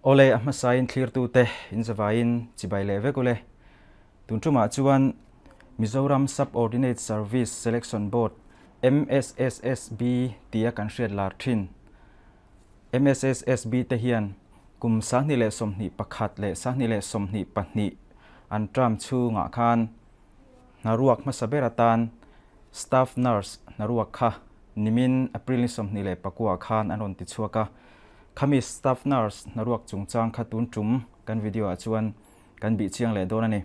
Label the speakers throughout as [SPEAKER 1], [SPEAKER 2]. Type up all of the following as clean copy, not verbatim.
[SPEAKER 1] Awle, a hmasain thlirtute inzavaiin chibai leh vek ule. Tun tumah chuan Mizoram Sub-Ordinate Service Selection Board, MSSSB, tia kan hriat lar thin. MSSSB te hian kum 2021 leh 2022 an term chhungah khan hnaruak hmasa ber atan Staff Nurse hnaruak kha nimin April ni 29 khan an rawn ti chhuak a. Khami Staff Nurse hnaruak chungchang kha tun tum kan video ah chuan kan bih chiang leh dawn a ni.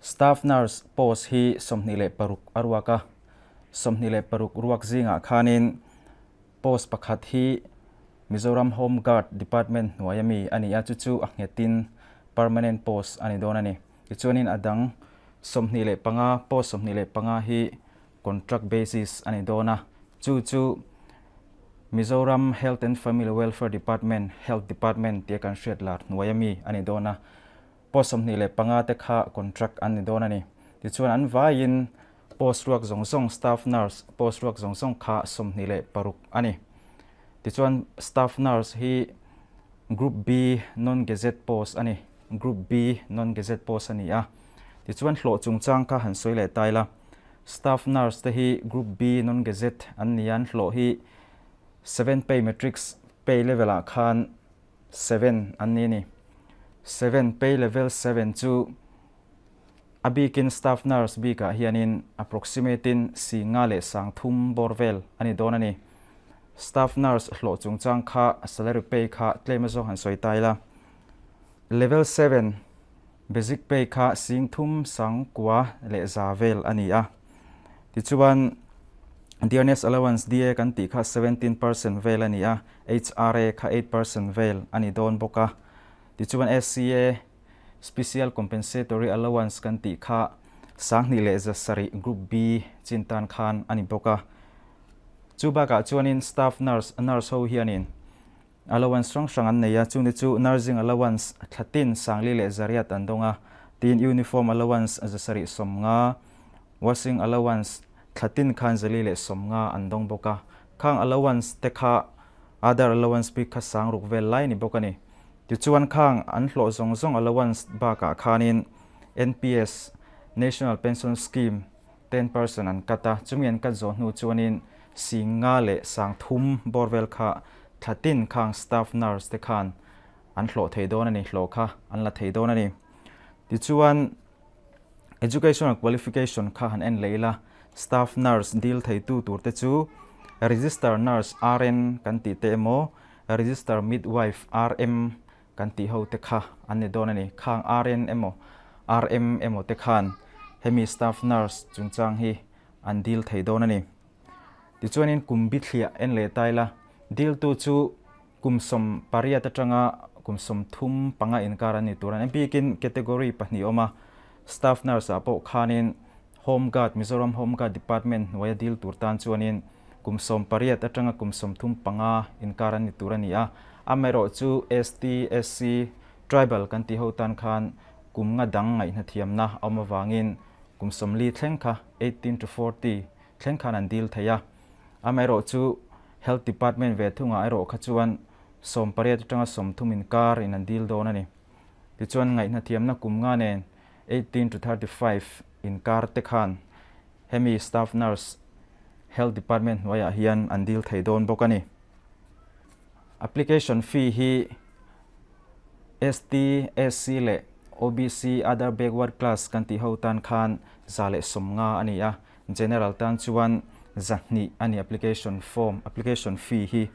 [SPEAKER 1] Staff Nurse post hi 26 a ruak a, 26 ruak zingah khanin post pakhat hi Mizoram Home Guard Department hnuaia mi a ni a, chu chu a nghetin permanent post a ni dawn a ni. Tichuanin a dang 25, post 25 hi contract basis a ni dawn a, chu chu Mizoram Health and Family Welfare Department, Health Department tia kan hriat lar hnuaia mi a ni dawn a. Post 25 te kha contract an ni dawn a ni. Tichuan an vaiin post ruak zawng zawng, staff nurse post ruak zawng zawng kha 26 a ni. Tichuan staff nurse hi Group B non-gazette post a ni. Group B non-gazette post a ni a. Tichuan hlawh chungchang kha han sawi leh ta ila. Staff nurse te hi Group B non-gazette an ni a, an hlawh hi seven pay matrix pay level ah khan seven an ni a ni. Seven pay level seven chu a bikin staff nurse bikah hianin approximate in si nga leh sang thum bawr vel a ni dawn a ni. Staff nurse hlawh chungchang kha salary pay kha tlem azawng han sawi ta ila. Level seven basic pay kha sing thum sang kua leh za vel a ni a. Tichuan Dearness Allowance, DA, kan tih kha 17% vel a ni a, HRA kha 8% vel a ni dawn bawk a. Tichuan SCA, Special Compensatory Allowance, kan tih kha 2700 Group B chin tan khan a ni bawk a. Chu bakah chuanin Staff Nurse, Nurse ho hianin Allowance hrang hrang an nei a, chungte chu Nursing Allowance thla tin 4800 an dawng a, tiin Uniform Allowance 750, Washing Allowance thla tin khan 450 an dawng bawk a. Khang allowance te kha Other Allowance bik kha 6000 vel lai ni bawk a ni. Tichuan khang an hlawh zawng zawng allowance bakah khanin NPS, National Pension Scheme, 10% an cut a, chumi an cut zawh hnu chuanin 5300 bawr vel kha thla tin khang staff nurse te khan an hlawh thei dawn a ni, hlawh kha an la thei dawn a ni. Tichuan educational qualification kha han en leh ila, staff nurse dil theitu tur te chu register nurse RN kan tih te emaw register midwife RM kan tih ho te kha an ni dawn a ni. Khang RN emaw RM emaw te khan hemi staff nurse chungchang hi an dil thei dawn a ni. Tichuanin kum bithliah en leh ta ila, diltu chu kum 18 atanga kum 35 inkar an ni tur a ni. A bikin category pahnih awm a, staff nurse ah pawh khanin Home Guard, Mizoram Home Guard Department hnuaia dil tur tan chuanin kum 18 atanga kum 35 inkar an ni tur a ni a. Amaherawh chu ST, SC, Tribal kan tih ho tan khan kum nga dang ngaihnathiamna a awm avangin kum 40 thleng kha, 18 to 40, thleng khan an dil thei a. Amaherawh chu Health Department ve thungah erawh kha chuan 18 atanga 30 inkar in an dil dawn a ni. Tichuan ngaihnathiamna kum nga nen 18 to 35 inkar te khan hemi Staff Nurse Health Department hnuaiah hian an dil thei dawn bawk a ni. Application fee hi ST, SC leh OBC Other Backward Class kan tih ho tan khan 150 a ni a, General tan chuan 200 a ni application form, application fee hi.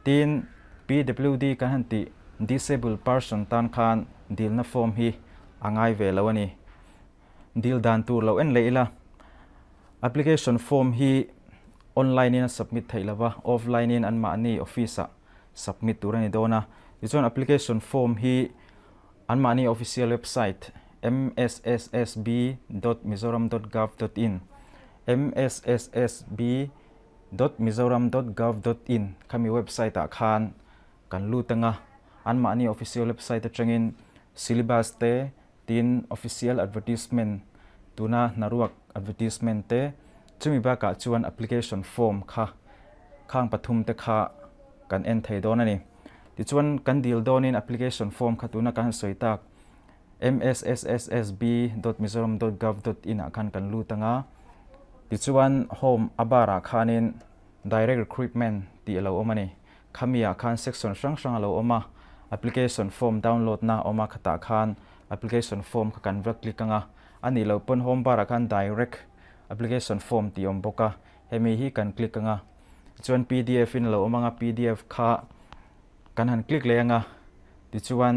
[SPEAKER 1] Tin, PWD kan han tih Disable Person tan khan dilna form hi a ngai ve lo a ni. Dil dan tur lo en leh ila, application form hi online in a submit theih lova, offline in anmahni office ah submit tur a ni dawn a. Tichuan application form hi anmahni official website msssb dot mizoram dot gov dot in, msssb dot mizoram dot gov dot in khami website ah khan kan lut anga, anmahni official website atangin syllabus te, tin official advertisement tuna hnaruak advertisement te, Chumi bakah chuan application form kha khang pathum te kha kan en thei dawn a ni. Tichuan kan dil dawnin application form kha tuna kan han sawi tak msssb dot mizoram dot gov dot in ah khan kan lut ang a. Tichuan home a bar ah khanin direct recruitment tih a lo awm a ni. Khami ah khan section hrang hrang a lo awm a, application form download na a awm a, khatah khan application form kha kan va click ang a. A nih loh pawn home bar ah khan direct application form tih a awm bawk a, hemi hi kan click ang a. Tichuan pdf in a lo awm ang a, pdf kha kan han click leh ang a, tichuan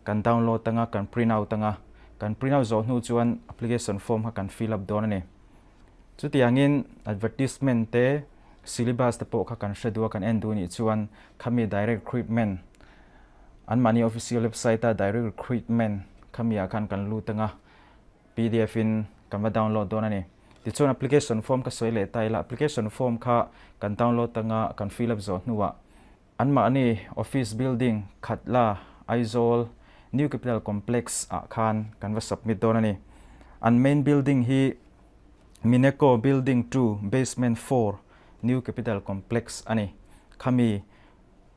[SPEAKER 1] kan download ang a, kan print out ang a, kan print out zawh hnu chuan application form kha kan fill up dawn a ni. Chutiangin advertisement te, syllabus te pawh kha kan hre duh a, kan en duh nih chuan khami direct recruitment anmahni official website a direct recruitment khami ah khan kan lut ang a, pdf in kan va download dawn a ni. Tichuan application form ka sawi leh ta ila, application form kha kan download ang a, kan fill up zawh hnuah Anmahni office building Khatla, Aizawl, New Capital Complex ah khan kan va submit dawn a ni. An main building hi Mineco Building 2, Basement 4, New Capital Complex a ni. Khami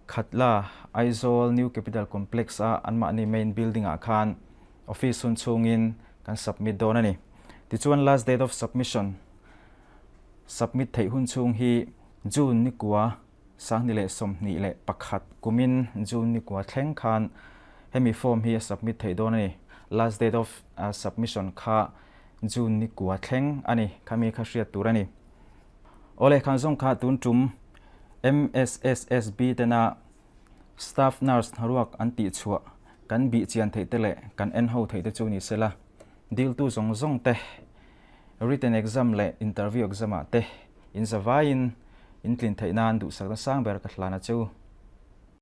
[SPEAKER 1] Khatla, Aizawl, New Capital Complex a anmahni main building ah khan office hun chhungin kan submit dawn a ni. Tichuan last date of submission, submit theih hun chhung hi June nikua, 2021 kumin June nikua thleng khan hemi form hi a submit theih dawn a ni. Last date of submission kha June nikua thleng a ni, khami kha hriat tur a ni. Awle khan zawng kha tun tum MSSSB tena staff nurse hnaruak an tih chhuah kan bih chian theih te leh kan en ho theih te chu ni sela, diltu zawng zawng te written exam leh interview exam ah te in zavaiin in tlin theih nan duhsakna sang ber ka hlan a chu.